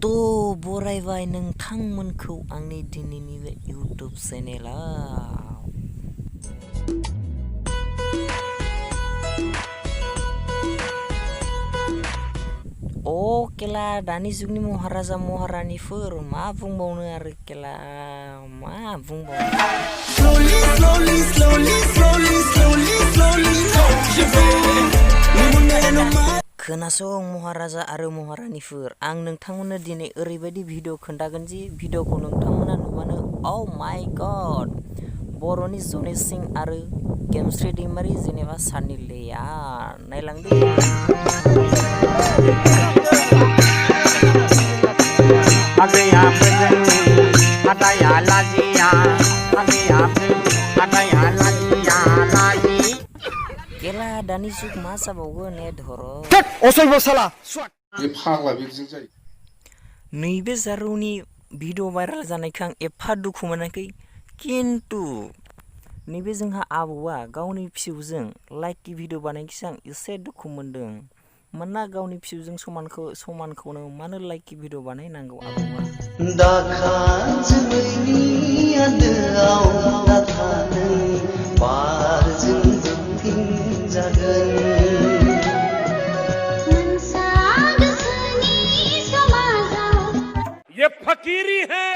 तो बरायबाय नोंथांमोनखौ आंनि दिनैनि बे YouTube चेनेलाव। केला दानि जुगनि महाराजा महारानिफोर मा बुंबावनो आरो केला मा बुंबावनो। खोनासं महाराजा आरो महारानिफोर, आं नोंथांमोननो दिनै ओरैबायदि भिडिअ खोन्थागोन जि भिडिअखौ नोंथांमोना नुबानो माय गड बर'नि जनि सिं आरो गेमस्रि दैमारि जेनेबा सानि लेयार नायलांदो। केला दानि जुग मा जाबावगोन धर नैबे जारौनि भिडिअ भाइरेल जानायखौ आं एफा दुखु मोनाखै, किन्तु नैबे जोंहा आबौआ गावनि फिसौजों लाइकि भिडिअ बानायखिसो आं एसे दुखु मोनदों। मानोना गावनि फिसौजों समानखौनो मानो लाइकि भिडिअ बानायनांगौ आबौआ। ये फकीरी है।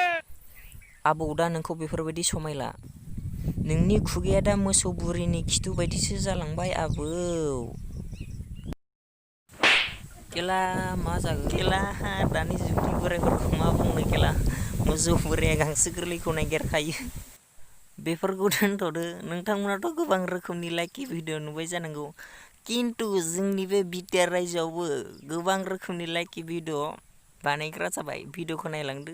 आबौ दा नोंखौ बेफोरबायदि समायला, नोंनि खुगाया दा मोसौ बुरिनि खिथु बायदिसो जालांबाय आबौ। केला मा जागोन केला दानि जुगनि बोराइफोरखौ मा बुंनो केला, मोसौ बुरिया गांसो गोरलैखौ नागिरखायो। बेफोरखौ दोनथ'दो, नोंथांमोनाथ' गोबां रोखोमनि लाइकि भिडिअ नुबाय जानांगौ, किन्तु जोंनि बे बिटिआर रायजोआवबो गोबां रोखोमनि लाइकि भिडिअ बानायग्रा जाबाय। भिडिअखौ नायलांदो।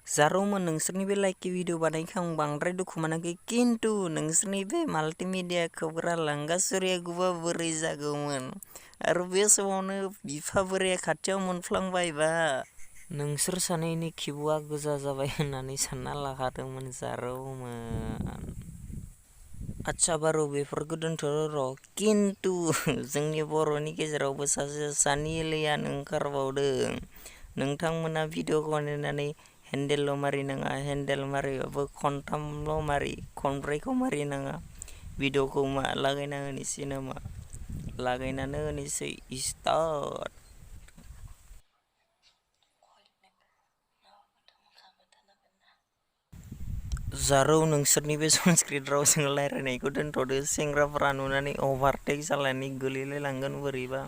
जारौमोन नोंसोरनि बे लाइकि भिडिअ बानायखौ आं बांद्राय दुखु मोनाखै, किन्तु नोंसोरनि बे माल्टिमिडिया खोबग्रा लांगासुरिया गुबा बोरै जागौमोन आरो बे समावनो बिफा बोराया खाथियाव मोनफ्लांबायबा नोंसोर सानैनि खिबुआ गोजा जाबाय होननानै सानना लाखादोंमोन जारौमोन। आच्छा बारु बेफोरखौ दोनथ' र', किन्तु जोंनि बर'नि गेजेरावबो सासे सानि लेयार ओंखारबावदों। नोंथांमोना भिडिअखौ बानायनानै हेन्डेलल' मारिनाङा, हेन्डेल मारिबाबो खनथामल' मारि, खनब्रैखौ मारिनाङा। भिडिअखौ मा लागायना होनोसै नामा? लागायनानै होनोसै स्टार्ट। जारौ नोंसोरनि बे संस्कृत रावजों रायज्लायनायखौ दोनथ'दो, सेंग्राफोरा नुनानै अभारटेक जालायनानै गोलैलाय लांगोन बोरैबा।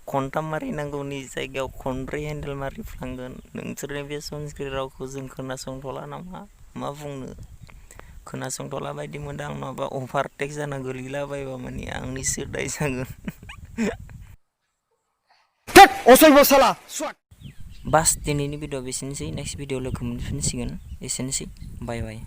खनथाम मारिनांगौनि जायगायाव खनब्रै हेन्डेल मारिफ्लांगोन। नोंसोरनि बे संस्कृत रावखौ जों खोनासंथ'ला नामा? मा बुंनो, खोनासंथ'ला बायदि मोनदों आं, नङाबा अभारटेक जाना गोलैलाबायबा माने आंनिसो दाय जागोन। बास दिनैनि भिडिअ बेसेनोसै, नेक्स्ट भिडिअ लोगो मोनफिनसिगोन। एसेनोसै, बाय बाय।